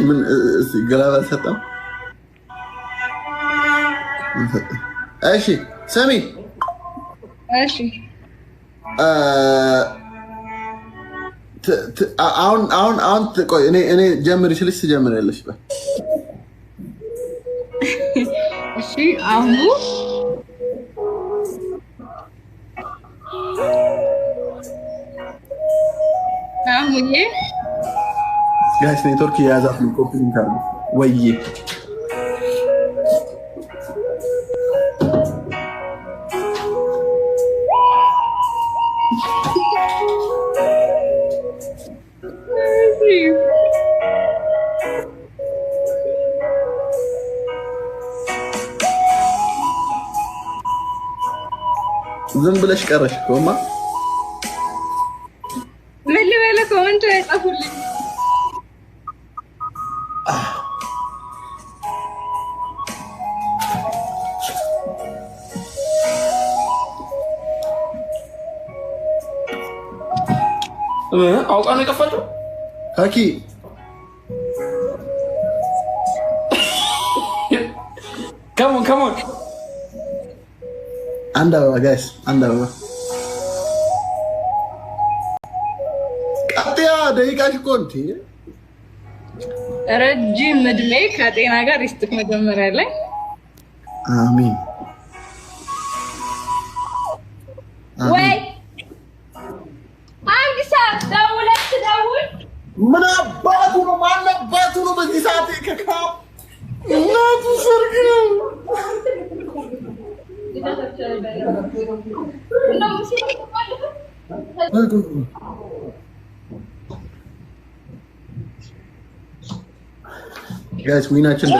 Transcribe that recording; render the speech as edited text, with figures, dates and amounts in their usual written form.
ምን glove አልሰጠም? እሺ ስሚ። እሺ። አሁን አሁን አሁን ቆይ፣ እኔ ጀምሪ ስልሽ ትጀምሪያለሽ። እሺ አሁን አሁዬ Guys፣ network የያዛት ነው። Copy link አድርጉ። ወይዬ። ዝም ብለሽ ቀረሽ እኮ እማ። ምን ልበለ? Comment አይጻፉልኝ። አውቃ ነው የጠፋቸው። ካኪ። Come on, come on. አንድ አበባ guys፣ አንድ አበባ። ቀጥያ፣ ደቂቃሽ እኮ እንዴ። ረጅም እድሜ ከጤና ጋር ይስጥክ። መጀመሪያ ላይ አሚን። ወይ አብዲሳ ደውለህ ትደውል። ምን አባቱ ነው? ማን አባቱ ነው በዚህ ሰዓት? ከካ እናቱ ሰርግ ነው። Guys፣ win ኣችን